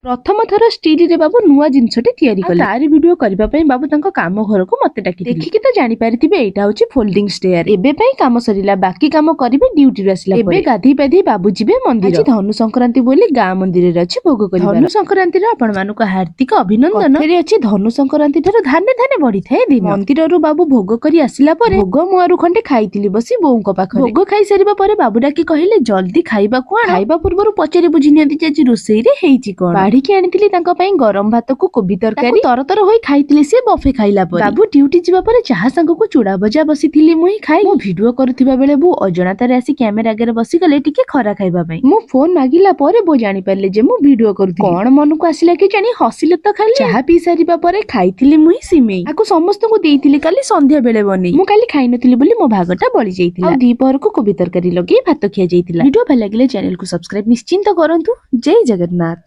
ପ୍ରଥମ ଥର ଷ୍ଟିଲରେ ବାବୁ ନୂଆ ଜିନିଷଟେ ତିଆରି କଲେ। ତାରି ଭିଡିଓ କରିବା ପାଇଁ ବାବୁ ତାଙ୍କ କାମ ଘରକୁ ମତେ ଡାକି। ଦେଖିକି ତ ଜାଣିପାରିଥିବେ, ଏଇଟା ହଉଛି ଫୋଲ୍ଡିଂ ଷ୍ଟେୟାର। ଏବେ ପାଇଁ କାମ ସରିଲା, ବାକି କାମ କରିବେ ଡ୍ୟୁଟିରୁ ଆସିଲା। ଏବେ ଗାଧେଇ ପାଧେଇ ବାବୁ ଯିବେ ମନ୍ଦିର। ଆଜି ଧନୁ ସଂକ୍ରାନ୍ତି ବୋଲି ଗାଁ ମନ୍ଦିରରେ ଅଛି ଭୋଗ କରିବାର। ଧନୁ ସଂକ୍ରାନ୍ତିର ଆପଣ ମାନଙ୍କୁ ହାର୍ଦ୍ଦିକ ଅଭିନନ୍ଦନ। କଥାରେ ଅଛି, ଧନୁ ସଂକ୍ରାନ୍ତି ଠାରୁ ଧାନେ ଧାନେ ବଢିଥାଏ ଦିନ। ମନ୍ଦିରରୁ ବାବୁ ଭୋଗ କରି ଆସିଲା ପରେ ଭୋଗ ମୁଆରୁ ଖଣ୍ଡେ ଖାଇଥିଲି ବସି ବୋଉଙ୍କ ପାଖରେ। ଭୋଗ ଖାଇସାରିବା ପରେ ବାବୁ ଡାକି କହିଲେ, ଜଲ୍ଦି ଖାଇବାକୁ ଆଣ। ଖାଇବା ପୂର୍ବରୁ ପଚାରି ବୁଝି ନିଅନ୍ତି ଯେ ଆଜି ରୋଷେଇରେ ହେଇଛି କଣ। ବାଢିକି ଆଣିଥିଲି ତାଙ୍କ ପାଇଁ ଗରମ ଭାତକୁ କୋବି ତରକାରୀ। ତରତର ହୋଇ ଖାଇଥିଲେ ସିଏ ବଫେ ଖାଇଲା ପରେ। ବାବୁ ଡ୍ୟୁଟି ଯିବା ପରେ ଚାହା ସାଙ୍ଗକୁ ଚୁଡା ଭଜା ବସିଥିଲି ମୁହିଁ ଖାଇ। ମୁଁ ଭିଡିଓ କରୁଥିବା ବେଳେ ବୋଉ ଅଜଣାତାରେ ଆସି କ୍ୟାମେରା ଆଗରେ ବସିଗଲେ ଟିକେ ଖରା ଖାଇବା ପାଇଁ। ମୁଁ ଫୋନ ମାଗିଲା ପରେ ବୋଉ ଜାଣିପାରିଲେ ଯେ ମୁଁ ଭିଡିଓ କରୁଥିଲି। କଣ ମନକୁ ଆସିଲା କି ଜାଣି, ହସିଲେ ତ ଖାଲି। ଚାହା ପିଇ ସାରିବା ପରେ ଖାଇଥିଲି ମୁହିଁ ସିମେଇ। ଆକୁ ସମସ୍ତଙ୍କୁ ଦେଇଥିଲି କାଲି ସନ୍ଧ୍ୟା ବେଳେ ବନେଇ। ମୁଁ କାଲି ଖାଇନଥିଲି ବୋଲି ମୋ ଭାଗଟା ବଳି ଯାଇଥିଲା। ଆଉ ଦ୍ୱିପହରକୁ କୋବି ତରକାରୀ ଲଗେଇ ଭାତ ଖିଆ ଯାଇଥିଲା। ଭିଡିଓ ଭଲ ଲାଗିଲେ ଚ୍ୟାନେଲକୁ ସବସ୍କ୍ରାଇବ ନିଶ୍ଚିନ୍ତ କରନ୍ତୁ। ଜୟ ଜଗନ୍ନାଥ।